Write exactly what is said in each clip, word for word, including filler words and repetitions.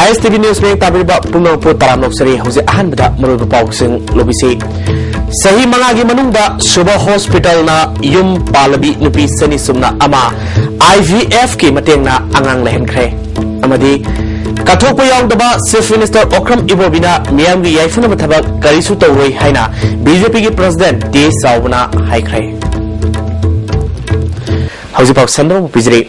ꯑꯦꯁ T V news ꯃꯤꯠꯌꯦꯡ ꯇꯥꯕꯤꯔꯤꯕ ꯄꯨꯝꯅꯃꯛꯄꯨ ꯇꯔꯥꯝꯅ ꯑꯣꯛꯆꯔꯤ꯫ ꯍꯧꯖꯤꯛ ꯑꯍꯥꯟꯕꯗ ꯃꯔꯨꯑꯣꯏꯕ ꯄꯥꯎꯁꯤꯡ ꯂꯧꯕꯤꯁꯤ꯫ ꯆꯍꯤ ꯃꯉꯥꯒꯤ ꯃꯅꯨꯡꯗ ꯁꯨꯚ ꯍꯣꯁꯄꯤꯇꯥꯜꯅ ꯌꯨꯝ ꯄꯥꯜꯂꯕꯤ ꯅꯨꯄꯤ ꯆꯅꯤ ꯁꯨꯞꯅ ꯑꯃ ꯑꯥꯏ ꯚꯤ ꯑꯦꯐꯀꯤ ꯃꯇꯦꯡꯅ ꯑꯉꯥꯡ ꯂꯩꯍꯟꯈ꯭ꯔꯦ꯫ ꯑꯃꯗꯤ ꯀꯠꯊꯣꯛꯄ ꯌꯥꯎꯗꯕ ꯆꯤꯐ ꯃꯤꯅꯤꯁꯇꯔ ꯑꯣꯀ꯭ꯔꯝ ꯏꯕꯣꯕꯤꯅ ꯃꯤꯌꯥꯝꯒꯤ ꯌꯥꯏꯐꯅꯕ ꯊꯕꯛ ꯀꯔꯤꯁꯨ ꯇꯧꯔꯣꯏ ꯍꯥꯏꯅ ꯕꯤ ꯖꯦ ꯄꯤꯒꯤ ꯄ꯭ꯔꯁꯤꯗꯦꯟꯠ ꯇꯤ ꯑꯦꯁ ꯆꯥꯎꯕꯅ ꯍꯥꯏꯈ꯭ꯔꯦ꯫ ꯍꯧꯖꯤꯛꯐꯥꯎ ꯁꯟꯗꯣꯛꯅ ꯄꯤꯖꯔꯤ꯫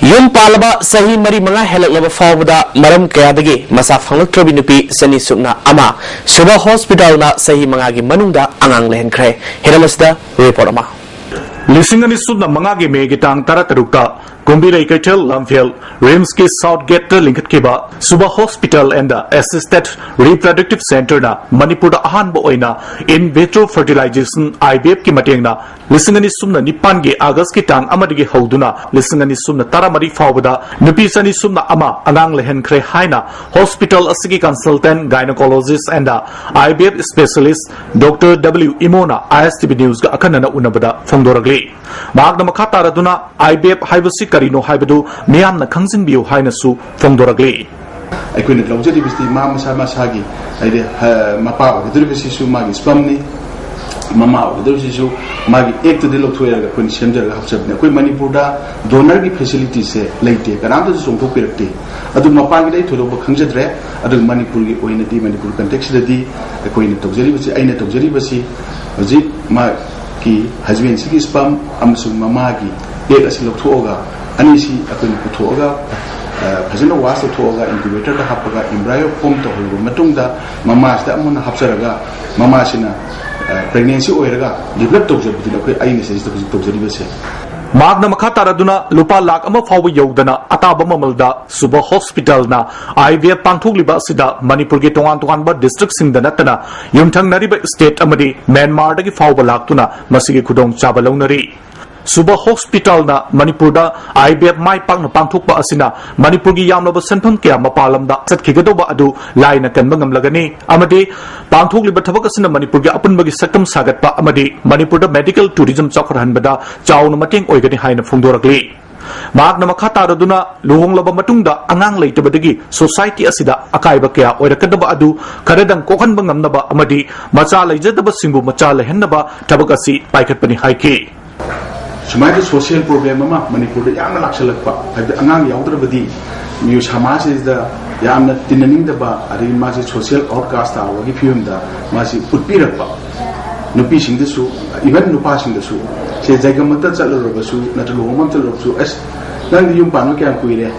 ꯌꯨꯝ ꯄꯥꯜꯂꯕ ꯆꯍꯤ ꯃꯔꯤ ꯃꯉꯥ ꯍꯦꯜꯂꯛꯂꯕ ꯐꯥꯎꯕꯗ ꯃꯔꯝ ꯀꯌꯥꯗꯒꯤ ꯃꯆꯥ ꯐꯪꯂꯛꯇ꯭ꯔꯕꯤ ꯅꯨꯄꯤ ꯆꯅꯤ ꯁꯨꯞꯅ ꯑꯃ ꯁꯨꯚ ꯍꯣꯁꯄꯤꯇꯥꯜꯅ ꯆꯍꯤ ꯃꯉꯥꯒꯤ ꯃꯅꯨꯡꯗ ꯑꯉꯥꯡ ꯂꯩꯍꯟꯈ꯭ꯔꯦ꯫ ꯍꯦꯔꯜ ꯑꯁꯤꯗ ꯔꯤꯄꯣꯔꯠ ꯑꯃ꯫ ꯂꯤꯁꯤꯡ ꯑꯅꯤ ꯁꯨꯞꯅ ꯃꯉꯥꯒꯤ ꯃꯦꯒꯤ ꯇꯥꯡ ꯇꯔꯥꯇꯔꯨꯛꯇ ꯀꯨꯝꯕꯤꯔꯩ ꯀꯩꯊꯦꯜ ꯂꯝꯐꯦꯜ ꯔꯤꯝꯁꯀꯤ ꯁꯥꯎꯠ ꯒꯦꯠꯇ ꯂꯤꯡꯈꯠꯈꯤꯕ Shubh hospital and the assisted reproductive ꯁꯦꯟꯇꯔꯅ ꯃꯅꯤꯄꯨꯔꯗ ꯑꯍꯥꯟꯕ ꯑꯣꯏꯅ in vitro fertilization, I V F ꯀꯤ ꯃꯇꯦꯡꯅ ꯂꯤꯁꯤꯡ ꯑꯅꯤ ꯁꯨꯞꯅ ꯅꯤꯄꯥꯟꯒꯤ ꯑꯥꯒꯁꯀꯤ ꯇꯥꯡ ꯑꯃꯗꯒꯤ ꯍꯧꯗꯨꯅ ꯂꯤꯁꯤꯡ ꯑꯅꯤ ꯁꯨꯞꯅ ꯇꯔꯥꯃꯔꯤ ꯐꯥꯎꯕꯗ ꯅꯨꯄꯤ ꯆꯅꯤ ꯁꯨꯞꯅ ꯑꯃ ꯑꯉꯥꯡ ꯂꯩꯍꯟꯈ꯭ꯔꯦ ꯍꯥꯏꯅ ꯍꯣꯁꯄꯤꯇꯥꯜ ꯑꯁꯤꯒꯤ consultant gynecologist and I V F specialist Doctor W ꯏꯃꯣꯅ I S T V ꯅ꯭ꯌꯨꯁꯀ ꯑꯈꯟꯅꯅ ꯎꯅꯕꯗ ꯐꯣꯡꯗꯣꯔꯛꯂꯤ꯫ ꯃꯍꯥꯛꯅ ꯃꯈꯥ ꯇꯥꯔꯗꯨꯅ I V F ꯍꯥꯏꯕꯁꯤ ꯀꯔꯤꯅꯣ ꯍꯥꯏꯕꯗꯨ ꯃꯤꯌꯥꯝꯅ ꯈꯪꯖꯤꯟꯕꯤꯌꯨ ꯍꯥꯏꯅꯁꯨ ꯐꯣꯡꯗꯣꯔꯛꯂꯤ꯫ ꯑꯩꯈꯣꯏꯅ ꯂꯧꯖꯔꯤꯕꯁꯤ ꯃꯥ ꯃꯁꯥ ꯃꯁꯥꯒꯤ, ꯍꯥꯏꯗꯤ, ꯍ-, ꯃꯄꯥ ꯑꯣꯏꯒꯗꯧꯔꯤꯕꯁꯤꯁꯨ ꯃꯥꯒꯤ spermꯅꯤ, ꯃꯃꯥ ꯑꯣꯏꯒꯗꯧꯔꯤꯁꯤꯁꯨ ꯃꯥꯒꯤ ꯑꯦꯛꯇꯨꯗꯤ ꯂꯧꯊꯣꯛꯑꯒ ꯑꯩꯈꯣꯏꯅ ꯁꯦꯝꯖꯔꯒ ꯍꯥꯞꯆꯕꯅꯤ꯫ ꯑꯩꯈꯣꯏ ꯃꯅꯤꯄꯨꯔꯗ donorꯒꯤ facilityꯁꯦ ꯂꯩꯇꯦ, ꯀꯅꯥꯝꯇꯁꯨ ꯆꯣꯡꯊꯣꯛꯄꯤꯔꯛꯇꯦ꯫ ꯑꯗꯨ ꯃꯄꯥꯒꯤꯗꯤ ꯑꯩ ꯊꯣꯏꯗꯣꯛꯄ ꯈꯪꯖꯗ꯭ꯔꯦ꯫ ꯑꯗꯨꯒ ꯃꯅꯤꯄꯨꯔꯒꯤ ꯑꯣꯏꯅꯗꯤ, ꯃꯅꯤꯄꯨꯔ contextꯁꯤꯗꯗꯤ ꯑꯩꯈꯣꯏꯅ ꯇꯧꯖꯔꯤꯕꯁꯤ, ꯑꯩꯅ ꯇꯧꯖꯔꯤꯕꯁꯤ ꯍꯧꯖꯤꯛ ꯃꯥꯒꯤ husbandꯁꯤꯒꯤ sperm ꯑꯃꯁꯨꯡ ꯃꯃꯥꯒꯤ ꯑꯦꯛ ꯑꯁꯤ ꯂꯧꯊꯣꯛꯑꯒ, ꯑꯅꯤꯁꯤ ꯑꯩꯈꯣꯏꯅ ꯄꯨꯊꯣꯛꯑꯒ, ꯑ, ꯐꯖꯅ wash ꯇꯧꯊꯣꯛꯑꯒ incubatorꯗ ꯍꯥꯞꯄꯒ embryo form ꯇꯧꯍꯜꯂꯕ ꯃꯇꯨꯡꯗ ꯃꯃꯥꯁꯤꯗ ꯑꯃꯨꯛ ꯍꯟꯅ ꯍꯥꯞꯆꯔꯒ ꯃꯃꯥꯁꯤꯅ, ꯑ, pregnancy ꯑꯣꯏꯔꯒ develop ꯇꯧꯖꯕꯗꯨꯅꯤ ꯑꯩꯈꯣꯏ, ꯑꯩꯅ ꯁꯤꯗꯩꯁꯤꯗ ꯍꯧꯖꯤꯛ ꯇꯧꯖꯔꯤꯕꯁꯦ꯫ ꯃꯍꯥꯛꯅ ꯃꯈꯥ ꯇꯥꯔꯗꯨꯅ ꯂꯨꯄꯥ ꯂꯥꯈ ꯑꯃ ꯐꯥꯎꯕ ꯌꯧꯗꯅ ꯑꯇꯥꯕ ꯃꯃꯜꯗ ꯁꯨꯚ ꯍꯣꯁꯄꯤꯇꯥꯜꯅ I V F ꯄꯥꯡꯊꯣꯛꯂꯤꯕ ꯑꯁꯤꯗ ꯃꯅꯤꯄꯨꯔꯒꯤ ꯇꯣꯉꯥꯟ ꯇꯣꯉꯥꯟꯕ districtꯁꯤꯡꯗ ꯅꯠꯇꯅ ꯌꯨꯝꯊꯪꯅꯔꯤꯕ state ꯑꯃꯗꯤ ꯃ꯭ꯌꯥꯟꯃꯥꯔꯗꯒꯤ ꯐꯥꯎꯕ ꯂꯥꯛꯇꯨꯅ ꯃꯁꯤꯒꯤ ꯈꯨꯗꯣꯡꯆꯥꯕ ꯂꯧꯅꯔꯤ꯫ ꯁꯨꯚ ꯍꯣꯁꯄꯤꯇꯥꯜꯅ ꯃꯅꯤꯄꯨꯔꯗ I V F ꯃꯥꯏ ꯄꯥꯛꯅ ꯄꯥꯡꯊꯣꯛꯄ ꯑꯁꯤꯅ ꯃꯅꯤꯄꯨꯔꯒꯤ ꯌꯥꯝꯂꯕ ꯁꯦꯟꯐꯝ ꯀꯌꯥ ꯃꯄꯥꯟ ꯂꯝꯗ ꯆꯠꯈꯤꯒꯗꯧꯕ ꯑꯗꯨ ꯂꯥꯏꯅ ꯀꯟꯕ ꯉꯝꯂꯒꯅꯤ ꯑꯃꯗꯤ ꯄꯥꯡꯊꯣꯛꯂꯤꯕ ꯊꯕꯛ ꯑꯁꯤꯅ ꯃꯅꯤꯄꯨꯔꯒꯤ ꯑꯄꯨꯟꯕꯒꯤ ꯁꯛꯇꯝ ꯁꯥꯒꯠꯄ ꯑꯃꯗꯤ ꯃꯅꯤꯄꯨꯔꯗ medical tourism ꯆꯥꯎꯈꯠꯍꯟꯕꯗ ꯆꯥꯎꯅ ꯃꯇꯦꯡ ꯑꯣꯏꯒꯅꯤ ꯍꯥꯏꯅ ꯐꯣꯡꯗꯣꯔꯛꯂꯤ꯫ ꯃꯍꯥꯛꯅ ꯃꯈꯥ ꯇꯥꯔꯗꯨꯅ, ꯂꯨꯍꯣꯡꯂꯕ ꯃꯇꯨꯡꯗ ꯑꯉꯥꯡ ꯂꯩꯇꯕꯗꯒꯤ society ꯑꯁꯤꯗ ꯑꯀꯥꯏꯕ ꯀꯌꯥ ꯑꯣꯏꯔꯛꯀꯗꯕ ꯑꯗꯨ ꯈꯔꯗꯪ ꯀꯣꯛꯍꯟꯕ ꯉꯝꯅꯕ ꯑꯃꯗꯤ ꯃꯆꯥ ꯂꯩꯖꯗꯕꯁꯤꯡꯕꯨ ꯃꯆꯥ ꯂꯩꯍꯟꯅꯕ ꯊꯕꯛ ꯑꯁꯤ ꯄꯥꯏꯈꯠꯄꯅꯤ ꯍꯥꯏꯈꯤ꯫ ꯁꯨꯃꯥꯏꯅ social problem ꯑꯃ ꯃꯅꯤꯄꯨꯔꯗ ꯌꯥꯝꯅ ꯂꯥꯛꯁꯜꯂꯛꯄ, ꯍꯥꯏꯕꯗꯤ ꯑꯉꯥꯡ ꯌꯥꯎꯗ꯭ꯔꯕꯗꯤ ꯃꯤꯑꯣꯏ ꯁꯃꯥꯖꯁꯤꯗ ꯌꯥꯝꯅ ꯇꯤꯟꯅꯅꯤꯡꯗꯕ, ꯑꯗꯒꯤ ꯃꯥꯁꯦ social outcast ꯇꯥꯕꯒꯤ ꯐꯤꯕꯝꯗ ꯃꯥꯁꯤ ꯎꯠꯄꯤꯔꯛꯄ, ꯅꯨꯄꯤꯁꯤꯡꯗꯁꯨ, even ꯅꯨꯄꯥꯁꯤꯡꯗꯁꯨ, ꯁꯦ ꯖꯩꯒ ꯑꯃꯠꯇ ꯆꯠꯂꯨꯔꯕꯁꯨ ꯅꯠꯇ꯭ꯔꯒ ꯂꯨꯍꯣꯡꯕ ꯑꯃ ꯆꯠꯂꯨꯔꯕꯁꯨ, "ꯑꯁ, ꯅꯪꯗꯤ ꯌꯨꯝ ꯄꯥꯟꯕ ꯀꯌꯥꯝ ꯀꯨꯏꯔꯦ?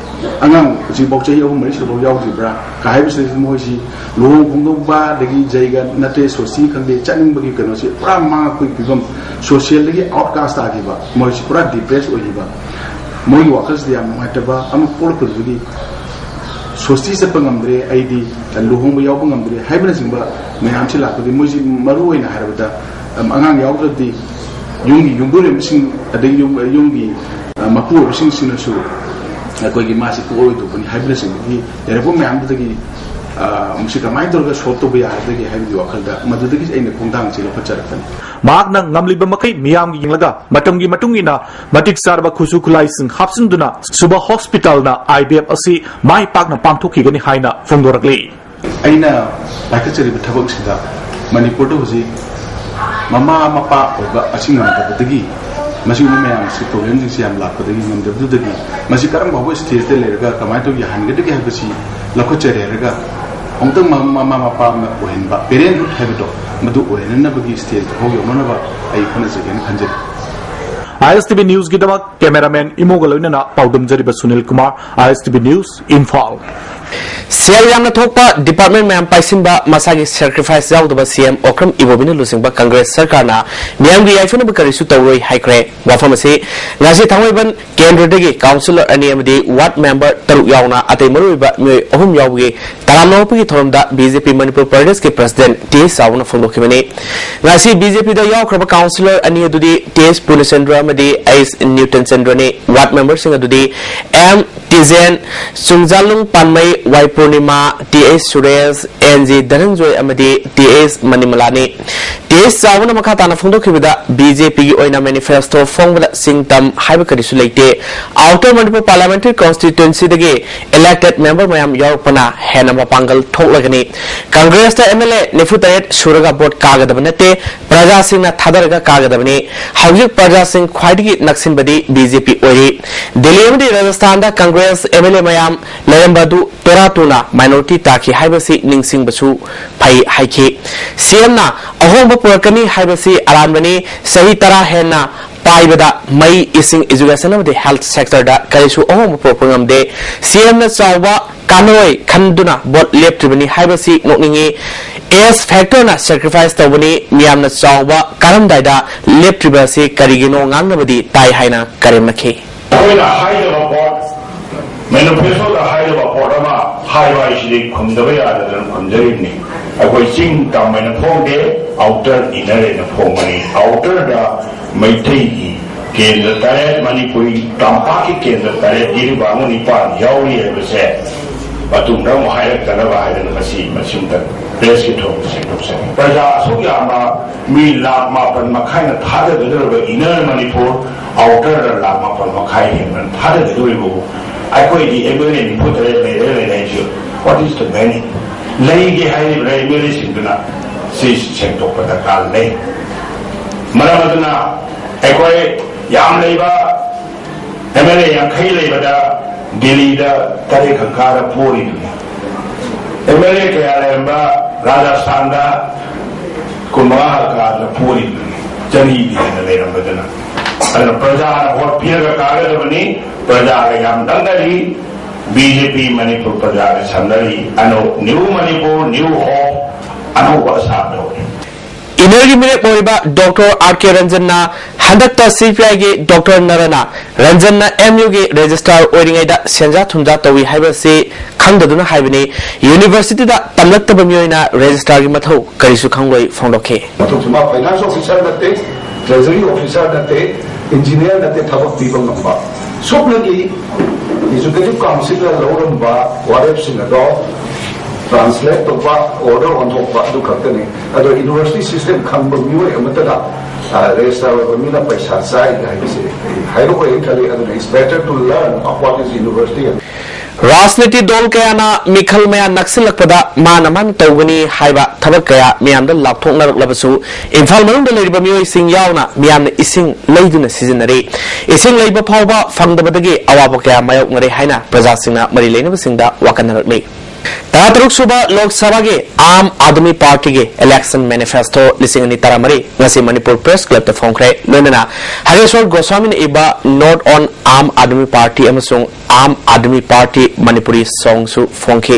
ꯑꯉꯥꯡ ꯍꯧꯖꯤꯛꯐꯥꯎ ꯆꯍꯤ ꯑꯍꯨꯝ ꯃꯔꯤ ꯁꯨꯕꯐꯥꯎ ꯌꯥꯎꯗ꯭ꯔꯤꯕ꯭ꯔꯥ?" ꯀ ꯍꯥꯏꯕꯁꯤꯗꯁꯨ ꯃꯣꯏꯁꯤ ꯂꯨꯍꯣꯡ ꯈꯣꯡꯗꯣꯡꯕ, ꯑꯗꯒꯤ ꯖꯩꯒ ꯅꯠꯇꯦ, ꯁꯣꯁꯇꯤ ꯈꯪꯗꯦ, ꯆꯠꯅꯤꯡꯕꯒꯤ ꯀꯩꯅꯣꯁꯤ ꯄꯨꯔꯥ ꯃꯥꯡꯉꯛꯄꯒꯤ ꯐꯤꯕꯝ, socialꯗꯒꯤ outcast ꯇꯥꯈꯤꯕ, ꯃꯣꯏꯁꯤ ꯄꯨꯔꯥ depress ꯑꯣꯏꯈꯤꯕ, ꯃꯣꯏꯒꯤ ꯋꯥꯈꯜꯁꯤꯗ ꯌꯥꯝ ꯅꯨꯡꯉꯥꯏꯇꯕ ꯑꯃ ꯄꯣꯛꯂꯛꯄꯗꯨꯗꯒꯤ ꯁꯣꯁꯇꯤ ꯆꯠꯄ ꯉꯝꯗ꯭ꯔꯦ, ꯑꯩꯗꯤ ꯂꯨꯍꯣꯡꯕ ꯌꯥꯎꯕ ꯉꯝꯗ꯭ꯔꯦ ꯍꯥꯏꯕꯅꯆꯤꯡꯕ ꯃꯌꯥꯝꯁꯤ ꯂꯥꯛꯄꯗꯤ ꯃꯣꯏꯁꯤ ꯃꯔꯨ ꯑꯣꯏꯅ ꯍꯥꯏꯔꯕꯗ, ꯑꯝ, ꯑꯉꯥꯡ ꯌꯥꯎꯗ꯭ꯔꯗꯤ ꯌꯨꯝꯒꯤ ꯌꯨꯝꯕꯨꯔꯦꯝꯕꯁꯤꯡ ꯑꯗꯒꯤ ꯌꯨꯝ, ꯌꯨꯝꯒꯤ, ꯑ, ꯃꯄꯨ ꯑꯣꯏꯕꯁꯤꯡꯁꯤꯅꯁꯨ ꯑꯩꯈꯣꯏꯒꯤ ꯃꯥꯁꯤ ꯄꯣꯛꯑꯣꯏꯗꯧꯕꯅꯤ ꯍꯥꯏꯕꯅꯆꯤꯡꯕꯒꯤ ꯂꯩꯔꯛꯄ ꯃꯌꯥꯝꯗꯨꯗꯒꯤ, ꯑ, ꯃꯁꯤ ꯀꯃꯥꯏꯅ ꯇꯧꯔꯒ solve ꯇꯧꯕ ꯌꯥꯒꯗꯒꯦ ꯍꯥꯏꯕꯒꯤ ꯋꯥꯈꯜꯗ ꯃꯗꯨꯗꯒꯤ ꯑꯩꯅ ꯈꯣꯡꯊꯥꯡꯁꯤ ꯂꯧꯈꯠꯆꯔꯛꯄꯅꯤ꯫ ꯃꯍꯥꯛꯅ ꯉꯝꯂꯤꯕ ꯃꯈꯩ ꯃꯤꯌꯥꯝꯒꯤ ꯌꯦꯡꯂꯒ ꯃꯇꯝꯒꯤ ꯃꯇꯨꯡ ꯏꯟꯅ ꯃꯇꯤꯛ ꯆꯥꯔꯕ ꯈꯨꯠꯁꯨ ꯈꯨꯠꯂꯥꯏꯁꯤꯡ ꯍꯥꯞꯆꯤꯟꯗꯨꯅ ꯁꯨꯕ ꯍꯣꯁꯄꯤꯇꯥꯜꯅ IVF ꯑꯁꯤ ꯃꯥꯏ ꯄꯥꯛꯅ ꯄꯥꯡꯊꯣꯛꯈꯤꯒꯅꯤ ꯍꯥꯏꯅ ꯐꯣꯡꯗꯣꯔꯛꯂꯤ꯫ ꯑꯩꯅ ꯄꯥꯏꯈꯠꯆꯔꯤꯕ ꯊꯕꯛꯁꯤꯗ ꯃꯅꯤꯄꯨꯔꯗ ꯍꯧꯖꯤꯛ ꯃꯃꯥ ꯃꯄꯥ ꯑꯣꯏꯕ ꯑꯁꯤ ꯉꯝꯗꯕꯗꯒꯤ, ꯃꯁꯤꯒꯨꯝꯕ ꯃꯌꯥꯝꯁꯤ problemꯁꯤꯡꯁꯤ ꯌꯥꯝ ꯂꯥꯛꯄꯗꯒꯤ, ꯉꯝꯗꯕꯗꯨꯗꯒꯤ ꯃꯁꯤ ꯀꯔꯝ ꯐꯥꯎꯕ stageꯇ ꯂꯩꯔꯒ ꯀꯃꯥꯏꯅ ꯇꯧꯔꯒ ꯌꯥꯍꯟꯒꯗꯒꯦ ꯍꯥꯏꯕꯁꯤ ꯂꯧꯈꯠꯆꯔꯦ ꯍꯥꯏꯔꯒ ꯑꯃꯨꯛꯇꯪ ꯃ-, ꯃꯃꯥ ꯃꯄꯥ ꯑꯃ ꯑꯣꯏꯍꯟꯕ, parenthood ꯍꯥꯏꯕꯗꯣ ꯃꯗꯨ ꯑꯣꯏꯍꯟꯅꯕꯒꯤ stageꯇ ꯐꯥꯎ ꯌꯧꯅꯅꯕ ꯑꯩ ꯍꯣꯠꯅꯖꯒꯦꯅ ꯈꯟꯖꯔꯤ꯫ ISTV Newsꯒꯤꯗꯃꯛ cameraman ꯏꯃꯣꯒ ꯂꯣꯏꯅꯅ ꯄꯥꯎꯗꯝꯖꯔꯤꯕ ꯁꯨꯅꯤꯜ ꯀꯨꯃꯥꯔ, ISTV News, ꯏꯝꯐꯥꯜ꯫ ꯁꯦꯜ ꯌꯥꯝꯅ ꯊꯣꯛꯄ, department ꯃꯌꯥꯝ ꯄꯥꯏꯁꯤꯟꯕ, ꯃꯁꯥꯒꯤ sacrifice ꯌꯥꯎꯗꯕ CM ꯑꯣꯀ꯭ꯔꯝ ꯏꯕꯣꯕꯤꯅ ꯂꯨꯆꯤꯡꯕ Congress ꯁꯔꯀꯥꯔꯅ ꯃꯤꯌꯥꯝꯒꯤ ꯌꯥꯏꯐꯅꯕ ꯀꯔꯤꯁꯨ ꯇꯧꯔꯣꯏ ꯍꯥꯏꯈ꯭ꯔꯦ꯫ ꯋꯥꯐꯝ ꯑꯁꯤ ꯉꯁꯤ ꯊꯥꯡꯃꯩꯕꯟ ꯀꯦꯟꯗ꯭ꯔꯗꯒꯤ councillor ꯑꯅꯤ ꯑꯃꯗꯤ ward member ꯇꯔꯨꯛ ꯌꯥꯎꯅ ꯑꯇꯩ ꯃꯔꯨꯑꯣꯏꯕ ꯃꯤꯑꯣꯏ ꯑꯍꯨꯝ ꯌꯥꯎꯕꯒꯤ ꯇꯔꯥꯝꯅ ꯑꯣꯛꯄꯒꯤ ꯊꯧꯔꯝꯗ BJP ꯃꯅꯤꯄꯨꯔ ꯄ꯭ꯔꯗꯦꯁꯀꯤ president ꯇꯤ ꯑꯦꯁ ꯆꯥꯎꯕꯅ ꯐꯣꯡꯗꯣꯛꯈꯤꯕꯅꯤ꯫ ꯉꯁꯤ BJPꯗ ꯌꯥꯎꯈ꯭ꯔꯕ councillor ꯑꯅꯤ ꯑꯗꯨꯗꯤ ꯇꯤ ꯑꯦꯁ ꯄꯨꯔꯅꯆꯟꯗ꯭ꯔ ꯑꯃꯗꯤ ꯑꯩꯁ ꯅ꯭ꯌꯨꯇꯟ ꯆꯟꯗ꯭ꯔꯅꯤ꯫ Ward memberꯁꯤꯡ ꯑꯗꯨꯗꯤ M Tijen, Chungjalung Panmei, Y Purnima, T S Suresh, N G Dhananjoy ꯑꯃꯗꯤ ꯇꯤ ꯑꯦꯁ ꯃꯅꯤꯃꯂꯥꯅꯤ꯫ ꯇꯤ ꯑꯦꯁ ꯆꯥꯎꯕꯅ ꯃꯈꯥ ꯇꯥꯅ ꯐꯣꯡꯗꯣꯛꯈꯤꯕꯗ, ꯕꯤ ꯖꯦ ꯄꯤꯒꯤ ꯑꯣꯏꯅ ꯃꯦꯅꯤꯐꯦꯁꯇꯣ ꯐꯣꯡꯕꯗ ꯁꯤꯡ ꯇꯝ ꯍꯥꯏꯕ ꯀꯔꯤꯁꯨ ꯂꯩꯇꯦ꯫ ꯑꯥꯎꯇꯔ ꯃꯅꯤꯄꯨꯔ ꯄꯥꯔꯂꯤꯌꯥꯃꯦꯟꯇꯔꯤ ꯀꯣꯟꯁꯇꯤꯇ꯭ꯋꯦꯟꯁꯤꯗꯒꯤ ꯏꯂꯦꯛꯇꯦꯗ ꯃꯦꯝꯕꯔ ꯃꯌꯥꯝ ꯌꯥꯎꯔꯛꯄꯅ ꯍꯦꯟꯅ ꯃꯄꯥꯡꯒꯜ ꯊꯣꯛꯂꯒꯅꯤ꯫ ꯀꯪꯒ꯭ꯔꯦꯁꯇ ꯑꯦꯝ ꯑꯦꯜ ꯑꯦ ꯅꯤꯐꯨ ꯇꯔꯦꯠ ꯁꯨꯔꯒ ꯚꯣꯠ ꯀꯥꯒꯗꯕ ꯅꯠꯇꯦ, ꯄ꯭ꯔꯖꯥꯁꯤꯡꯅ ꯊꯥꯗꯔꯒ ꯀꯥꯒꯗꯕꯅꯤ꯫ ꯍꯧꯖꯤꯛ ꯄ꯭ꯔꯖꯥꯁꯤꯡ ꯈ꯭ꯋꯥꯏꯗꯒꯤ ꯅꯛꯁꯤꯟꯕꯗꯤ ꯕꯤ ꯖꯦ ꯄꯤ ꯑꯣꯏꯔꯤ꯫ ꯗꯤꯜꯂꯤ ꯑꯃꯗꯤ ꯔꯥꯖꯁꯊꯥꯟꯗ ꯀꯪꯒ꯭ꯔꯦꯁ ꯑꯦꯝ ꯑꯦꯜ ꯑꯦ ꯃꯌꯥꯝ ꯂꯩꯔꯝꯕ ꯑꯗꯨ ꯇꯣꯔꯥ ꯇꯨꯅ ꯃꯥꯏꯅꯣꯔꯤꯇꯤ ꯇꯥꯈꯤ ꯍꯥꯏꯕꯁꯤ ꯅꯤꯡꯁꯤꯡꯕꯁꯨ ꯐꯩ ꯍꯥꯏꯈꯤ꯫ ꯁꯤ ꯑꯦꯝꯅ ꯑꯍꯣꯡꯕ ꯄꯨꯔꯛꯀꯅꯤ ꯍꯥꯏꯕꯁꯤ ꯑꯔꯥꯟꯕꯅꯤ꯫ ꯆꯍꯤ ꯇꯔꯥ ꯍꯦꯟꯅ ꯄꯥꯏꯕꯗ ꯃꯩ, ꯏꯁꯤꯡ, ꯏꯖꯨꯀꯦꯁꯟ ꯑꯃꯗꯤ ꯍꯦꯜꯊ ꯁꯦꯛꯇꯔꯗ ꯀꯔꯤꯁꯨ ꯑꯍꯣꯡꯕ ꯄꯨꯔꯛꯄ ꯉꯝꯗꯦ꯫ ꯁꯤ ꯑꯦꯝꯅ ꯆꯥꯎꯕ ꯀꯥꯟꯅꯔꯣꯏ ꯈꯟꯗꯨꯅ ꯚꯣꯠ ꯂꯦꯞꯇ꯭ꯔꯤꯕꯅꯤ ꯍꯥꯏꯕꯁꯤ ꯅꯣꯛꯅꯤꯡꯉꯤ꯫ ꯑꯦꯁ ꯐꯦꯛꯇꯔꯅ ꯁꯦꯀ꯭ꯔꯤꯐꯥꯏꯁ ꯇꯧꯕꯅꯤ꯫ ꯃꯤꯌꯥꯝꯅ ꯆꯥꯎꯕ ꯀꯥꯔꯝꯗꯥꯏꯗ ꯂꯦꯞꯇ꯭ꯔꯤꯕ ꯑꯁꯤ ꯀꯔꯤꯒꯤꯅꯣ ꯉꯥꯡꯅꯕꯗꯤ ꯇꯥꯏ ꯍꯥꯏꯅ ꯀꯔꯦꯝꯅꯈꯤ꯫ ꯑꯩꯈꯣꯏꯅ ꯍꯥꯏꯖꯕ ꯄꯣꯠ, ꯃꯦꯅꯤꯐꯦꯁꯇꯣꯗ ꯍꯥꯏꯖꯕ ꯄꯣꯠ ꯑꯃ ꯍꯥꯏꯕ ꯍꯥꯏꯁꯤꯗꯤ ꯈꯨꯝꯗꯕ ꯌꯥꯗꯗꯅ ꯈꯨꯝꯖꯔꯤꯕꯅꯤ꯫ ꯑꯩꯈꯣꯏ ꯆꯤꯡ ꯇꯝ ꯍꯥꯏꯅ ꯐꯣꯡꯗꯦ, ꯑꯥꯎꯇꯔ ꯏꯅꯔ ꯍꯥꯏꯅ ꯐꯣꯡꯕꯅꯤ꯫ ꯑꯥꯎꯇꯔꯗ ꯃꯩꯇꯩꯒꯤ ꯀꯦꯟꯗ꯭ꯔ ꯇꯔꯦꯠ, ꯃꯅꯤꯄꯨꯔꯤ ꯇꯝꯄꯥꯛꯀꯤ ꯀꯦꯟꯗ꯭ꯔ ꯇꯔꯦꯠ, ꯖꯤꯔꯤꯕꯥꯝ ꯑꯃ ꯅꯤꯄꯥꯟ ꯌꯥꯎꯔꯤ ꯍꯥꯏꯕꯁꯦ ꯃꯇꯨꯡꯗ ꯑꯃꯨꯛ ꯍꯥꯏꯔꯛꯇꯅꯕ ꯍꯥꯏꯗꯅ ꯉꯁꯤ ꯃꯁꯤꯃꯇ ꯄ꯭ꯔꯦꯁꯀꯤ ꯊꯣꯡꯗ ꯁꯦꯡꯗꯣꯛꯆꯔꯤ꯫ ꯄ꯭ꯔꯖꯥ ꯑꯁꯨꯛ ꯌꯥꯝꯕ ꯃꯤ ꯂꯥꯈ ꯃꯥꯄꯟ ꯃꯈꯥꯏꯅ ꯊꯥꯗꯒꯗꯧꯔꯤꯕ ꯏꯅꯔ ꯃꯅꯤꯄꯨꯔ, ꯑꯥꯎꯇꯔꯗ ꯂꯥꯈ ꯃꯥꯄꯟ ꯃꯈꯥꯏ ꯍꯦꯟꯕ ꯊꯥꯗꯒꯗꯧꯔꯤꯕꯕꯨ ꯑꯩꯈꯣꯏꯗꯤ ꯑꯦꯝ ꯑꯦꯜ ꯑꯦ ꯅꯤꯐꯨ ꯇꯔꯦꯠ ꯂꯩꯔꯦ ꯂꯩꯔꯦ ꯍꯥꯏꯁꯤ, what is the meaning? ꯂꯩꯒꯦ ꯍꯥꯏꯔꯤꯕ꯭ꯔꯥ ꯑꯦꯝ ꯑꯦꯜ ꯑꯦꯁꯤꯡꯗꯨꯅ? ꯁꯤ ꯁꯦꯡꯗꯣꯛꯄ ꯗꯔꯀꯥꯔ ꯂꯩ꯫ ꯃꯔꯝ ꯑꯗꯨꯅ ꯑꯩꯈꯣꯏ ꯌꯥꯝ ꯂꯩꯕ ꯑꯦꯝ ꯑꯦꯜ ꯑꯦ ꯌꯥꯡꯈꯩ ꯂꯩꯕꯗ ꯗꯤꯜꯂꯤꯗ ꯇꯔꯦꯠ ꯈꯛ ꯀꯥꯔ ꯄꯣꯔꯤꯗꯨꯅꯤ꯫ ꯑꯦꯝ ꯑꯦꯜ ꯑꯦ ꯀꯌꯥ ꯂꯩꯔꯝꯕ ꯔꯥꯖꯁꯊꯥꯟꯗ ꯀꯨꯟꯃꯉꯥ ꯈꯛ ꯀꯥꯗꯅ ꯄꯣꯔꯤꯗꯨꯅꯤ, ꯆꯅꯤꯗꯤ ꯍꯦꯟꯅ ꯂꯩꯔꯝꯕꯗꯨꯅ꯫ ꯑꯗꯨꯅ ꯄ꯭ꯔꯖꯥꯅ ꯚꯣꯠ ꯄꯤꯔꯒ ꯀꯥꯒꯗꯕꯅꯤ꯫ ꯄ꯭ꯔꯖꯥꯒ ꯌꯥꯝ ꯅꯛꯅꯔꯤ꯫ ꯕꯤ ꯖꯦ ꯄꯤ ꯃꯅꯤꯄꯨꯔ ꯄ꯭ꯔꯖꯥꯒ ꯁꯝꯅꯔꯤ꯫ ꯑꯅꯧ-, ꯅ꯭ꯌꯨ ꯃꯅꯤꯄꯨꯔ, ꯅ꯭ꯌꯨ ꯍꯣꯞ, ꯑꯅꯧꯕ ꯑꯁꯥ ꯇꯧꯔꯤ꯫ ꯏꯅꯔꯒꯤ ꯃꯤꯔꯦꯞ ꯑꯣꯏꯔꯤꯕ ꯗꯣꯛꯇꯔ ꯑꯥꯔ ꯀꯦ ꯔꯟꯖꯟꯅ ꯍꯟꯗꯛꯇ ꯁꯤ ꯄꯤ ꯑꯥꯏꯒꯤ ꯗꯣꯛꯇꯔ ꯅꯔꯅ ꯔꯟꯖꯟꯅ ꯑꯦꯝ ꯌꯨꯒꯤ ꯔꯦꯖꯤꯁꯇ꯭ꯔꯥꯔ ꯑꯣꯏꯔꯤꯉꯩꯗ ꯁꯦꯟꯖꯥ ꯊꯨꯝꯖꯥ ꯇꯧꯏ ꯍꯥꯏꯕꯁꯤ ꯈꯪꯗꯗꯨꯅ ꯍꯥꯏꯕꯅꯤ꯫ ꯌꯨꯅꯤꯚꯔꯁꯤꯇꯤꯗ ꯇꯝꯂꯛꯇꯕ ꯃꯤꯑꯣꯏꯅ ꯔꯦꯖꯤꯁꯇ꯭ꯔꯥꯔꯒꯤ ꯃꯊꯧ ꯀꯔꯤꯁꯨ ꯈꯪꯂꯣꯏ ꯐꯣꯡꯗꯣꯛꯈꯤ꯫ ꯃꯊꯧꯁꯤ ꯃꯥ ꯐꯥꯏꯅꯥꯟꯁ ꯑꯣꯐꯤꯁꯥꯔ ꯅꯠꯇꯦ, ꯇ꯭ꯔꯦꯖꯔꯤ ꯑꯣꯐꯤꯁꯥꯔ ꯅꯠꯇꯦ, ꯏꯟꯖꯤꯅꯤꯌꯥꯔ ꯅꯠꯇꯦ, ꯊꯕꯛ ꯄꯤꯕ ꯉꯝꯕ꯫ ꯁꯨꯞꯅꯒꯤ ꯑꯦꯛꯖꯤꯀ꯭ꯌꯨꯇꯤꯚ ꯀꯥꯎꯟꯁꯤꯜꯅ ꯂꯧꯔꯝꯕ ꯋꯥꯔꯦꯞꯁꯤꯡ ꯑꯗꯣ ꯇ꯭ꯔꯥꯟꯁꯂꯦꯠ ꯇꯧꯕ, ꯑꯣꯔꯗꯔ ꯑꯣꯟꯊꯣꯛꯄ, ꯑꯗꯨ ꯈꯛꯇꯅꯤ꯫ ꯑꯗꯣ ꯌꯨꯅꯤꯚꯔꯁꯤꯇꯤ ꯁꯤꯁꯇꯦꯝ ꯈꯪꯕ ꯃꯤꯑꯣꯏ ꯑꯃꯠꯇꯅ ꯔꯦꯖꯤꯁꯇꯥꯔ ꯑꯣꯏꯕ ꯃꯤꯅ ꯄꯩꯁꯥ ꯆꯥꯏ ꯍꯥꯏꯕꯁꯤ ꯑꯩ ꯍꯥꯏꯔꯛꯑꯣꯏꯅ ꯈꯜꯂꯤ꯫ ꯑꯗꯨꯅ it's better to learn of what is university and ꯔꯥꯖꯅꯤꯇꯤ ꯗꯜ ꯀꯌꯥꯅ ꯃꯤꯈꯜ ꯃꯌꯥ ꯅꯛꯁꯤꯜꯂꯛꯄꯗ ꯃꯥꯅ ꯃꯥꯅ ꯇꯧꯒꯅꯤ ꯍꯥꯏꯕ ꯊꯕꯛ ꯀꯌꯥ ꯃꯤꯌꯥꯝꯗ ꯂꯥꯎꯊꯣꯛꯅꯔꯛꯂꯕꯁꯨ, ꯏꯝꯐꯥꯜ ꯃꯅꯨꯡꯗ ꯂꯩꯔꯤꯕ ꯃꯤꯑꯣꯏꯁꯤꯡ ꯌꯥꯎꯅ ꯃꯤꯌꯥꯝꯅ ꯏꯁꯤꯡ ꯂꯩꯗꯨꯅ ꯁꯤꯖꯤꯟꯅꯔꯤ꯫ ꯏꯁꯤꯡ ꯂꯩꯕ ꯐꯥꯎꯕ ꯐꯪꯗꯕꯗꯒꯤ ꯑꯋꯥꯕ ꯀꯌꯥ ꯃꯥꯌꯣꯛꯅꯔꯦ ꯍꯥꯏꯅ ꯄ꯭ꯔꯖꯥꯁꯤꯡꯅ ꯃꯔꯤ ꯂꯩꯅꯕꯁꯤꯡꯗ ꯋꯥꯀꯠꯅꯔꯛꯂꯤ꯫ ꯇꯔꯥꯇꯔꯨꯛ ꯁꯨꯕ ꯂꯣꯛ ꯁꯚꯥꯒꯤ ꯑꯥꯝ ꯑꯥꯗꯃꯤ ꯄꯥꯔꯇꯤꯒꯤ ꯏꯂꯦꯛꯁꯟ ꯃꯦꯅꯤꯐꯦꯁꯇꯣ ꯂꯤꯁꯤꯡ ꯑꯅꯤ ꯇꯔꯥꯃꯔꯤ ꯉꯁꯤ ꯃꯅꯤꯄꯨꯔ ꯄ꯭ꯔꯦꯁ ꯀ꯭ꯂꯕꯇ ꯐꯣꯡꯈ꯭ꯔꯦ꯫ ꯂꯣꯏꯅꯅ ꯍꯔꯦꯁ꯭ꯋꯔ ꯒꯣꯁ꯭ꯋꯥꯃꯤꯅ ꯏꯕ Note on Aam Aadmi Party ꯑꯃꯁꯨꯡ ꯑꯥꯝ ꯑꯥꯗꯃꯤ ꯄꯥꯔꯇꯤ ꯃꯅꯤꯄꯨꯔꯤ ꯁꯣꯡꯁꯨ ꯐꯣꯡꯈꯤ꯫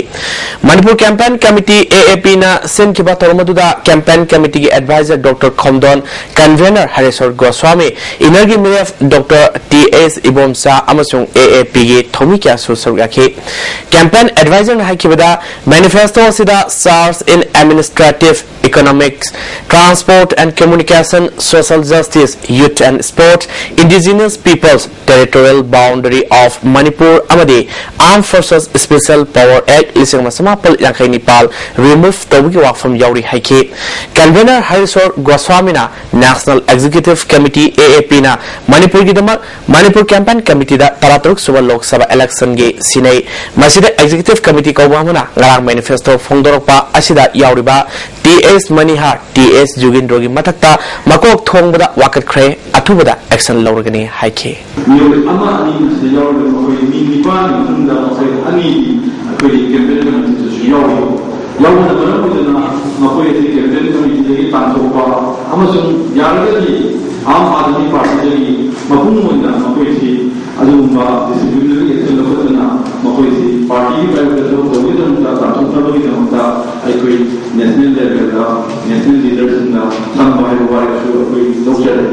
ꯃꯅꯤꯄꯨꯔ ꯀꯦꯝꯄꯦꯟ ꯀꯃꯤꯇꯤ, ꯑꯦ ꯑꯦ ꯄꯤꯅ ꯁꯤꯟꯈꯤꯕ ꯊꯧꯔꯝ ꯑꯗꯨꯗ campaign ꯀꯃꯤꯇꯤꯒꯤ adviser doctor ꯈꯣꯝꯗꯣꯟ, convener ꯍꯔꯦꯁ꯭ꯋꯔ Goswami, ꯏꯅꯔꯒꯤ ꯃꯤꯔꯦꯞ ꯗꯣꯛꯇꯔ ꯇꯤ ꯑꯦꯁ ꯏꯕꯣꯝꯆꯥ ꯑꯃꯁꯨꯡ ꯑꯦ ꯑꯦ ꯄꯤꯒꯤ ꯊꯧꯃꯤ ꯀꯌꯥꯁꯨ ꯁꯔꯨꯛ ꯌꯥꯈꯤ꯫ ꯀꯦꯝꯄꯦꯟ ꯑꯦꯗꯚꯥꯏꯖꯔꯅ ꯍꯥꯏꯈꯤꯕꯗ, ꯃꯦꯅꯤꯐꯦꯁꯇꯣ ꯑꯁꯤꯗ charge in administrative, economics, transport and communication, social justice, youth and sports, indigenous peoples, territorial boundary of Manipur ꯑꯃꯗꯤ ꯑꯥꯔꯝ ꯐꯣꯔꯁꯦꯁ ꯁ꯭ꯄꯦꯁꯤꯌꯦꯜ ꯄꯋꯥꯔ ꯑꯦꯛ ꯂꯤꯁꯤꯡ ꯑꯃ ꯆꯃꯥꯄꯜ ꯌꯥꯡꯈꯩ ꯅꯤꯄꯥꯜ ꯔꯤꯃꯨꯚ ꯇꯧꯕꯒꯤ ꯋꯥꯐꯝ ꯌꯥꯎꯔꯤ ꯍꯥꯏꯈꯤ꯫ ꯀꯟꯚꯦꯅꯔ ꯍꯔꯤꯁꯣꯔ ꯒꯣꯁ꯭ꯋꯥꯃꯤꯅ ꯅꯦꯁꯅꯦꯜ ꯑꯦꯛꯖꯤꯀ꯭ꯌꯨꯇꯤꯚ ꯀꯃꯤꯇꯤ, ꯑꯦ ꯑꯦ ꯄꯤꯅ ꯃꯅꯤꯄꯨꯔꯒꯤꯗꯃꯛ ꯃꯅꯤꯄꯨꯔ ꯀꯦꯝꯄꯦꯟ ꯀꯃꯤꯇꯤꯗ ꯇꯔꯥꯇꯔꯨꯛ ꯁꯨꯕ ꯂꯣꯛ ꯁꯚꯥ ꯏꯂꯦꯛꯁꯟꯒꯤ ꯁꯤꯟꯅꯩ꯫ ꯃꯁꯤꯗ ꯑꯦꯛꯖꯤꯀ꯭ꯌꯨꯇꯤꯚ ꯀꯃꯤꯇꯤ ꯀꯧꯕ ꯑꯃꯅ ꯉꯔꯥꯡ ꯃꯦꯅꯤꯐꯦꯁꯇꯣ ꯐꯣꯡꯗꯣꯔꯛꯄ ꯑꯁꯤꯗ ꯌꯥꯎꯔꯤꯕ ꯇꯤ ꯑꯦꯁ ꯃꯅꯤꯍꯥꯔ, ꯇꯤ ꯑꯦꯁ ꯖꯨꯒꯤꯟꯗ꯭ꯔꯣꯒꯤ ꯃꯊꯛꯇ ꯃꯀꯣꯛ ꯊꯣꯡꯕꯗ ꯋꯥꯀꯠꯈ꯭ꯔꯦ, ꯑꯊꯨꯕꯗ ꯑꯦꯛꯁꯟ ꯂꯧꯔꯒꯅꯤ ꯍꯥꯏꯈꯤ꯫ ꯃꯤꯑꯣꯏ ꯑꯃ ꯑꯅꯤ ꯃꯁꯤꯗ ꯌꯥꯎꯔꯤꯕ ꯃꯈꯣꯏ ꯃꯤ ꯅꯤꯄꯥꯟꯒꯤ ꯃꯅꯨꯡꯗ ꯃꯈꯣꯏ ꯑꯅꯤꯗꯤ ꯑꯩꯈꯣꯏꯒꯤ ꯀꯦꯝꯄꯦꯟ ꯀꯃꯤꯇꯤꯗꯁꯨ ꯌꯥꯎꯔꯤ꯫ ꯌꯥꯎꯕꯅ ꯃꯔꯝ ꯑꯣꯏꯗꯨꯅ ꯃꯈꯣꯏ ꯑꯁꯤ ꯀꯦꯝꯄꯦꯟ ꯀꯃꯤꯇꯤꯗꯒꯤ ꯇꯥꯟꯊꯣꯛꯄ ꯑꯃꯁꯨꯡ ꯌꯥꯔꯒꯗꯤ ꯑꯥꯝ ꯑꯥꯗꯃꯤ ꯄꯥꯔꯇꯤꯗꯒꯤ ꯃꯄꯨꯡ ꯑꯣꯏꯅ ꯃꯈꯣꯏꯁꯤ ꯑꯗꯨꯒꯨꯝꯕ ꯗꯤꯁꯤꯄ꯭ꯂꯤꯅꯔꯤ ꯑꯦꯛꯁꯟ ꯂꯧꯈꯠꯇꯨꯅ ꯃꯈꯣꯏꯁꯤ ꯄꯥꯔꯇꯤꯒꯤ ꯄ꯭ꯔꯥꯏꯚꯦꯠꯇ ꯊꯕꯛ ꯇꯧꯕꯒꯤꯗꯃꯛꯇ ꯇꯥꯟꯊꯣꯛꯅꯕꯒꯤꯗꯃꯛꯇ ꯑꯩꯈꯣꯏ ꯅꯦꯁꯅꯦꯜ ꯂꯦꯚꯦꯜꯗ ꯅꯦꯁꯅꯦꯜ ꯂꯤꯗꯔꯁꯤꯡꯅ ꯊꯝꯕ ꯍꯥꯏꯕ ꯋꯥꯔꯦꯞꯁꯨ ꯑꯩꯈꯣꯏ ꯂꯧꯖꯔꯦ꯫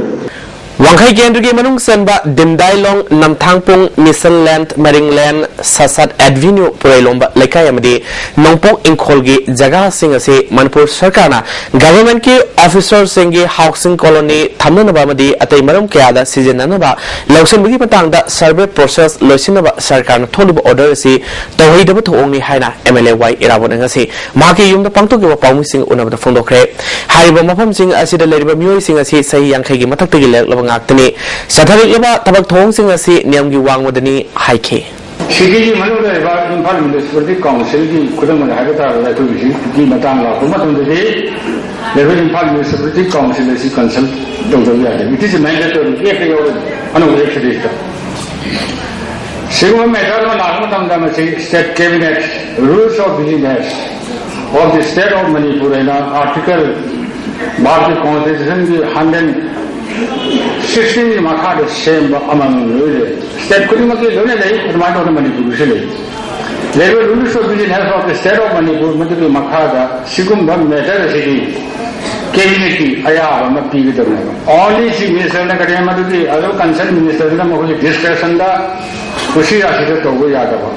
ꯋꯥꯡꯈꯩ ꯀꯦꯟꯗ꯭ꯔꯒꯤ ꯃꯅꯨꯡ ꯆꯟꯕ ꯗꯤꯝꯗꯥꯏꯂꯣꯡ, ꯅꯝꯊꯥꯡꯄꯨꯡ, ꯃꯤꯁꯟ ꯂꯦꯟ, ꯃꯔꯤꯡ ꯂꯦꯟ, ꯁꯁꯥꯠ ꯑꯦꯚꯤꯅ꯭ꯌꯨ, ꯄꯨꯔꯩꯂꯣꯝꯕ ꯂꯩꯀꯥꯏ ꯑꯃꯗꯤ ꯅꯣꯡꯄꯣꯛ ꯏꯪꯈꯣꯜꯒꯤ ꯖꯒꯥꯁꯤꯡ ꯑꯁꯤ ꯃꯅꯤꯄꯨꯔ ꯁꯔꯀꯥꯔꯅ ꯒꯚꯔꯟꯃꯦꯟꯠꯀꯤ ꯑꯣꯐꯤꯁꯔꯁꯤꯡꯒꯤ ꯍꯥꯎꯁꯤꯡ ꯀꯣꯂꯣꯅꯤ ꯊꯝꯅꯅꯕ ꯑꯃꯗꯤ ꯑꯇꯩ ꯃꯔꯝ ꯀꯌꯥꯗ ꯁꯤꯖꯤꯟꯅꯅꯕ ꯂꯧꯁꯤꯟꯕꯒꯤ ꯃꯇꯥꯡꯗ ꯁꯔꯚꯦ ꯄ꯭ꯔꯣꯁꯦꯁ ꯂꯣꯏꯁꯤꯟꯅꯕ ꯁꯔꯀꯥꯔꯅ ꯊꯣꯛꯂꯤꯕ ꯑꯣꯔꯗꯔ ꯑꯁꯤ ꯇꯧꯍꯩꯗꯕ ꯊꯧꯑꯣꯡꯅꯤ ꯍꯥꯏꯅ ꯑꯦꯝ ꯑꯦꯜ ꯑꯦ ꯋꯥꯏ ꯏꯔꯥꯕꯣꯠꯅ ꯉꯁꯤ ꯃꯍꯥꯛꯀꯤ ꯌꯨꯝꯗ ꯄꯥꯡꯊꯣꯛꯈꯤꯕ ꯄꯥꯎꯃꯤꯁꯤꯡ ꯎꯅꯕꯗ ꯐꯣꯡꯗꯣꯛꯈ꯭ꯔꯦ꯫ ꯍꯥꯏꯔꯤꯕ ꯃꯐꯝꯁꯤꯡ ꯑꯁꯤꯗ ꯂꯩꯔꯤꯕ ꯃꯤꯑꯣꯏꯁꯤꯡ ꯑꯁꯤ ꯆꯍꯤ ꯌꯥꯡꯈꯩꯒꯤ ꯃꯊꯛꯇꯒꯤ ꯂꯩꯔꯛꯂꯕ ꯉꯥꯛꯇꯅꯤ꯫ ꯆꯠꯊꯔꯛꯂꯤꯕ ꯊꯕꯛ ꯊꯧꯑꯣꯡꯁꯤꯡ ꯑꯁꯤ ꯅꯤꯌꯝꯒꯤ ꯋꯥꯡꯃꯗꯅꯤ ꯍꯥꯏꯈꯤ꯫ ꯁꯤꯇꯤꯒꯤ ꯃꯅꯨꯡꯗ ꯂꯩꯕ ꯏꯝꯐꯥꯜ ꯃ꯭ꯌꯨꯅꯤꯁꯤꯄꯥꯂꯤꯇꯤ ꯀꯥꯎꯟꯁꯤꯜꯒꯤ, ꯈꯨꯗꯝ ꯑꯣꯏꯅ ꯍꯥꯏꯕ ꯇꯥꯔꯕꯗ, ꯑꯩꯈꯣꯏꯒꯤ ꯍꯧꯖꯤꯛꯀꯤ ꯃꯇꯥꯡ ꯂꯥꯛꯄ ꯃꯇꯝꯗꯗꯤ ꯂꯩꯕ ꯏꯝꯐꯥꯜ ꯃ꯭ꯌꯨꯅꯤꯁꯤꯄꯥꯂꯤꯇꯤ ꯀꯥꯎꯟꯁꯤꯜ ꯑꯁꯤ ꯀꯟꯁꯜ ꯇꯧꯗꯕ ꯌꯥꯗꯦ꯫ It is mandatory, ꯑꯦꯛꯇ ꯌꯥꯎꯔꯦ, ꯑꯅꯧꯕ ꯑꯦꯛ ꯁꯤꯗꯩꯁꯤꯗ꯫ ꯁꯤꯒꯨꯝꯕ ꯃꯦꯇꯔ ꯑꯃ ꯂꯥꯛꯄ ꯃꯇꯝꯗ ꯃꯁꯤ State Cabinet Rules of Business of the State of Manipur ꯍꯥꯏꯅ ꯑꯥꯔꯇꯤꯀꯜ, ꯚꯥꯔꯠꯀꯤ ꯀꯣꯟꯁꯇꯤꯇ꯭ꯌꯨꯁꯟꯒꯤ ꯍꯟꯗ꯭ꯔꯦꯠ ꯁꯤꯛꯁꯇꯤꯟꯒꯤ ꯃꯈꯥꯗ ꯁꯦꯝꯕ ꯑꯃꯃꯝ ꯂꯣꯏ ꯂꯩ꯫ ꯁ꯭ꯇꯦꯠ ꯈꯨꯗꯤꯡꯃꯛꯀꯤ ꯂꯣꯏꯅ ꯂꯩ, ꯑꯗꯨꯃꯥꯏꯅ ꯇꯧꯗꯅ ꯃꯅꯤꯄꯨꯔꯒꯤꯁꯨ ꯂꯩ꯫ ꯂꯩꯔꯤꯕ Rules of Business of the State of Manipur ꯃꯗꯨꯒꯤ ꯃꯈꯥꯗ ꯁꯤꯒꯨꯝꯕ ꯃꯦꯇꯔ ꯑꯁꯤꯗꯤ ꯀꯦꯕꯤꯅꯦꯠꯀꯤ ꯑꯌꯥꯕ ꯑꯃ ꯄꯤꯒꯗꯕꯅꯦꯕ꯫ Only Chief Ministerꯅ ꯀꯔꯤ ꯃꯗꯨꯒꯤ ꯑꯗꯨ ꯀꯟꯁꯔꯟ ꯃꯤꯅꯤꯁꯇꯔꯗꯨꯅ ꯃꯈꯣꯏꯒꯤ ꯗꯤꯁꯀ꯭ꯔꯦꯁꯟꯗ ꯀꯨꯁꯤ ꯔꯥꯁꯤꯗ ꯇꯧꯕ ꯌꯥꯗꯕ꯫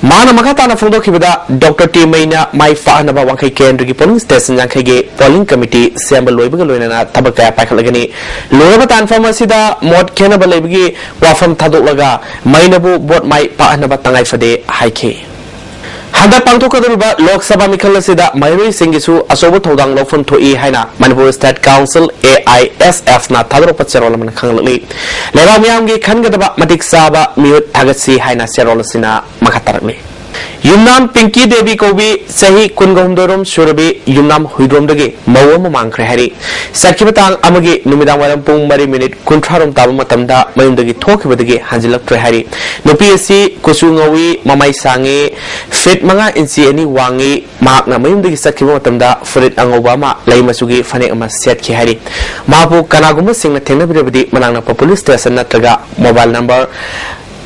ꯃꯍꯥꯛꯅ ꯃꯈꯥ ꯇꯥꯅ ꯐꯣꯡꯗꯣꯛꯈꯤꯕꯗ, ꯗꯣꯛꯇꯔ ꯇꯦꯃꯩꯅ ꯃꯥꯏ ꯄꯥꯛꯅꯕ ꯋꯥꯡꯈꯩ ꯀꯦꯟꯗ꯭ꯔꯒꯤ ꯄꯣꯂꯤꯡ ꯁ꯭ꯇꯦꯁꯟ ꯌꯥꯡꯈꯩꯒꯤ ꯄꯣꯂꯤꯡ ꯀꯃꯤꯇꯤ ꯁꯦꯝꯕ ꯂꯣꯏꯕꯒ ꯂꯣꯏꯅꯅ ꯊꯕꯛ ꯀꯌꯥ ꯄꯥꯏꯈꯠꯂꯒꯅꯤ꯫ ꯂꯣꯏꯔꯕ ꯇꯥꯟꯐꯝ ꯑꯁꯤꯗ ꯃꯣꯠ ꯈꯦꯟꯅꯕ ꯂꯩꯕꯒꯤ ꯋꯥꯐꯝ ꯊꯥꯗꯣꯛꯂꯒ ꯃꯩꯅꯕꯨ ꯚꯣꯠ ꯃꯥꯏ ꯄꯥꯛꯍꯟꯅꯕ ꯇꯉꯥꯏ ꯐꯗꯦ ꯍꯥꯏꯈꯤ꯫ ꯍꯟꯗꯛ ꯄꯥꯡꯊꯣꯛꯀꯗꯧꯔꯤꯕ ꯂꯣꯛ ꯁꯚꯥ ꯃꯤꯈꯜ ꯑꯁꯤꯗ ꯃꯍꯩꯔꯣꯏꯁꯤꯡꯒꯤꯁꯨ ꯑꯆꯧꯕ ꯊꯧꯗꯥꯡ ꯂꯧꯐꯝ ꯊꯣꯛꯏ ꯍꯥꯏꯅ Manipur state council, A I S ꯑꯦꯐꯅ ꯊꯥꯗꯣꯔꯛꯄ ꯆꯦꯔꯣꯜ ꯑꯃꯅ ꯈꯪꯍꯜꯂꯛꯂꯤ꯫ ꯂꯩꯕꯥꯛ ꯃꯤꯌꯥꯝꯒꯤ ꯈꯟꯒꯗꯕ ꯃꯇꯤꯛ ꯆꯥꯕ ꯃꯤꯍꯨꯠ ꯊꯥꯒꯠꯁꯤ ꯍꯥꯏꯅ ꯆꯦꯔꯣꯜ ꯑꯁꯤꯅ ꯃꯈꯥ ꯇꯥꯔꯛꯂꯤ꯫ ꯌꯨꯝꯅꯥꯝ ꯄꯤꯡꯀꯤ ꯗꯦꯕꯤ ꯀꯧꯕꯤ ꯆꯍꯤ ꯀꯨꯟꯒ ꯍꯨꯝꯗꯣꯏꯔꯣꯝ ꯁꯨꯔꯕꯤ ꯌꯨꯝꯅꯥꯝ ꯍꯨꯏꯗ꯭ꯔꯣꯝꯗꯒꯤ ꯃꯧ ꯑꯃ ꯃꯥꯡꯈ꯭ꯔꯦ ꯍꯥꯏꯔꯤ꯫ ꯆꯠꯈꯤꯕ ꯇꯥꯡ ꯑꯃꯒꯤ ꯅꯨꯃꯤꯗꯥꯡ ꯋꯥꯏꯔꯝ ꯄꯨꯡ ꯃꯔꯤ ꯃꯤꯅꯤꯠ ꯀꯨꯟꯊ꯭ꯔꯥꯔꯣꯝ ꯇꯥꯕ ꯃꯇꯝꯗ ꯃꯌꯨꯝꯗꯒꯤ ꯊꯣꯛꯈꯤꯕꯗꯒꯤ ꯍꯟꯖꯤꯜꯂꯛꯇ꯭ꯔꯦ ꯍꯥꯏꯔꯤ꯫ ꯅꯨꯄꯤ ꯑꯁꯤ ꯀꯨꯆꯨ ꯉꯧꯏ, ꯃꯃꯥꯏ ꯁꯥꯡꯉꯤ, ꯐꯤꯠ ꯃꯉꯥ ꯏꯟꯆꯤ ꯑꯅꯤ ꯋꯥꯡꯉꯤ꯫ ꯃꯍꯥꯛꯅ ꯃꯌꯨꯝꯗꯒꯤ ꯆꯠꯈꯤꯕ ꯃꯇꯝꯗ ꯐꯨꯔꯤꯠ ꯑꯉꯧꯕ ꯑꯃ, ꯂꯩ ꯃꯆꯨꯒꯤ ꯐꯅꯦꯛ ꯑꯃ ꯁꯦꯠꯈꯤ ꯍꯥꯏꯔꯤ꯫ ꯃꯍꯥꯛꯄꯨ ꯀꯅꯥꯒꯨꯝꯕꯁꯤꯡꯅ ꯊꯦꯡꯅꯕꯤꯔꯕꯗꯤ ꯃꯅꯥꯛ ꯅꯛꯄ ꯄꯨꯂꯤꯁ ꯁ꯭ꯇꯦꯁꯟ ꯅꯠꯇ꯭ꯔꯒ mobile number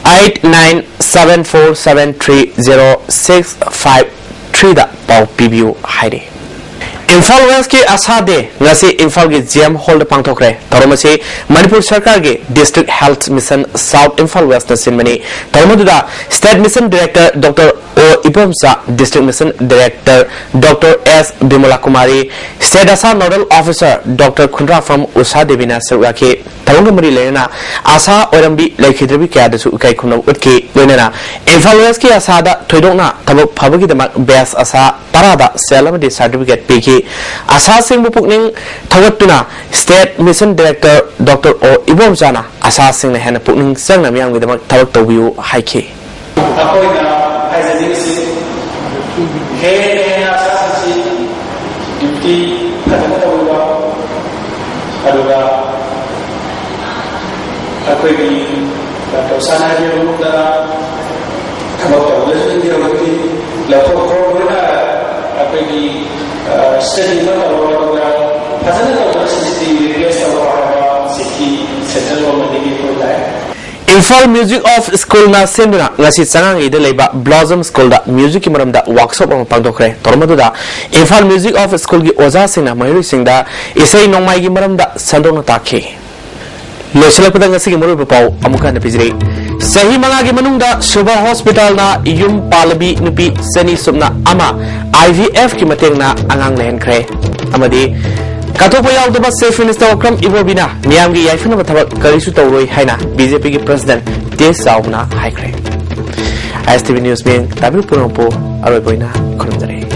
eight nine seven four seven three zero six five ꯊ꯭ꯔꯤꯗ ꯄꯥꯎ ꯄꯤꯕꯤꯌꯨ ꯍꯥꯏꯔꯤ꯫ ꯏꯝꯐꯥꯜ ꯋꯦꯁꯀꯤ ꯑꯁꯥ ꯗꯦ ꯉꯁꯤ ꯏꯝꯐꯥꯜꯒꯤ ꯖꯤ ꯑꯦꯝ ꯍꯣꯜꯗ ꯄꯥꯡꯊꯣꯛꯈ꯭ꯔꯦ꯫ ꯊꯧꯔꯝ ꯑꯁꯤ ꯃꯅꯤꯄꯨꯔ ꯁꯔꯀꯥꯔꯒꯤ District Health Mission South Imphal Westꯅ ꯁꯤꯟꯕꯅꯤ꯫ ꯊꯧꯔꯝ ꯑꯗꯨꯗ State Mission Director Doctor ꯑꯣ Ibomcha, District Mission Director Doctor ꯑꯦꯁ ꯕꯤꯃꯂꯥ ꯀꯨꯃꯥꯔꯤ, State ꯑꯁꯥ Nodal Officer Doctor ꯈꯨꯟꯗ꯭ꯔꯥꯐꯝ ꯎꯁꯥ ꯗꯦꯕꯤꯅ ꯁꯔꯨꯛ ꯌꯥꯈꯤ꯫ ꯊꯧꯔꯝꯒ ꯃꯔꯤ ꯂꯩꯅꯅ ꯑꯁꯥ ꯑꯣꯏꯔꯝꯕꯤ ꯂꯩꯈꯤꯗ꯭ꯔꯕꯤ ꯀꯌꯥꯗꯁꯨ ꯏꯀꯥꯏ ꯈꯨꯝꯅꯕ ꯎꯠꯈꯤ꯫ ꯂꯣꯏꯅꯅ ꯏꯝꯐꯥꯜ ꯋꯦꯁꯀꯤ ꯑꯁꯥꯗ ꯊꯣꯏꯗꯣꯛꯅ ꯊꯕꯛ ꯐꯕꯒꯤꯗꯃꯛ best ꯑꯁꯥ ꯇꯔꯥꯗ ꯁꯦꯜ ꯑꯃꯗꯤ certificate ꯄꯤꯈꯤ꯫ ꯑꯁꯥꯁꯤꯡꯕꯨ ꯄꯨꯛꯅꯤꯡ ꯊꯧꯒꯠꯇꯨꯅ State Mission Director Doctor ꯑꯣ ꯏꯕꯣꯝꯆꯥꯅ ꯑꯁꯥꯁꯤꯡꯅ ꯍꯦꯟꯅ ꯄꯨꯛꯅꯤꯡ ꯆꯪꯅ ꯃꯤꯌꯥꯝꯒꯤꯗꯃꯛ ꯊꯕꯛ ꯇꯧꯕꯤꯌꯨ ꯍꯥꯏꯈꯤ꯫ ꯑꯩꯈꯣꯏꯅ ꯍꯥꯏꯖꯅꯤꯡꯉꯤꯁꯤ, ꯍꯦꯟꯅ ꯍꯦꯟꯅ ꯑꯁꯥꯁꯤꯡꯁꯤ duty ꯐꯖꯅ ꯇꯧꯕꯤꯕ, ꯑꯗꯨꯒ ꯑꯩꯈꯣꯏꯒꯤ ꯗꯥꯛꯇꯔ ꯁꯅꯥꯒꯤ ꯃꯅꯨꯡꯗ ꯊꯕꯛ ꯇꯧꯕꯗꯁꯨ ꯍꯧꯖꯤꯛꯇꯤ ꯂꯧꯊꯣꯛꯈ꯭ꯔꯣ, ꯂꯣꯏꯅ ꯑꯩꯈꯣꯏꯒꯤ, ꯑ, study ꯑꯃ ꯇꯧꯔꯣ, ꯑꯗꯨꯒ ꯐꯖꯅ ꯇꯧꯕ ꯁꯤꯁꯤ replace ꯇꯧꯔꯣ ꯍꯥꯏꯕ ꯁꯤꯒꯤ central governmentꯗꯒꯤ ꯑꯩꯈꯣꯏ ꯂꯥꯛꯑꯦ꯫ ꯏꯝꯐꯥꯜ Music of Schoolꯅ ꯁꯦꯝꯗꯨꯅ ꯉꯁꯤ ꯆꯉꯥꯡꯒꯩꯗ ꯂꯩꯕ Blossom Schoolꯗ musicꯀꯤ ꯃꯔꯝꯗ workshop ꯑꯃ ꯄꯥꯡꯊꯣꯛꯈ꯭ꯔꯦ꯫ ꯊꯧꯔꯝ ꯑꯗꯨꯗ ꯏꯝꯐꯥꯜ Music of Schoolꯒꯤ ꯑꯣꯖꯥꯁꯤꯡꯅ ꯃꯍꯩꯔꯣꯏꯁꯤꯡꯗ ꯏꯁꯩ ꯅꯣꯡꯃꯥꯏꯒꯤ ꯃꯔꯝꯗ ꯁꯟꯗꯣꯛꯅ ꯇꯥꯛꯈꯤ꯫ ꯂꯣꯏꯁꯤꯜꯂꯛꯄꯗ ꯉꯁꯤꯒꯤ ꯃꯔꯨꯑꯣꯏꯕ ꯄꯥꯎ ꯑꯃꯨꯛ ꯍꯟꯅ ꯄꯤꯖꯔꯤ꯫ ꯆꯍꯤ ꯃꯉꯥꯒꯤ ꯃꯅꯨꯡꯗ ꯁꯨꯚꯥ ꯍꯣꯁꯄꯤꯇꯥꯜꯅ ꯌꯨꯝ ꯄꯥꯜꯂꯕꯤ ꯅꯨꯄꯤ ꯆꯅꯤ ꯁꯨꯞꯅ ꯑꯃ IVFꯀꯤ ꯃꯇꯦꯡꯅ ꯑꯉꯥꯡ ꯂꯩꯍꯟꯈ꯭ꯔꯦ꯫ ꯑꯃꯗꯤ ꯀꯠꯊꯣꯛꯄ ꯌꯥꯎꯗꯕ Chief Minister ꯑꯣꯀ꯭ꯔꯝ ꯏꯕꯣꯕꯤꯅ ꯃꯤꯌꯥꯝꯒꯤ ꯌꯥꯏꯐꯅꯕ ꯊꯕꯛ ꯀꯔꯤꯁꯨ ꯇꯧꯔꯣꯏ ꯍꯥꯏꯅ BJPꯒꯤ President ꯇꯦꯖ ꯆꯥꯎꯕꯅ ꯍꯥꯏꯈ꯭ꯔꯦ꯫ ISTV News ꯃꯤꯡ ꯇꯥꯕꯤꯔ ꯄꯨꯝꯅꯃꯛꯄꯨ ꯑꯔꯣꯏꯕ ꯑꯣꯏꯅ ꯈꯨꯔꯨꯝꯖꯔꯤ꯫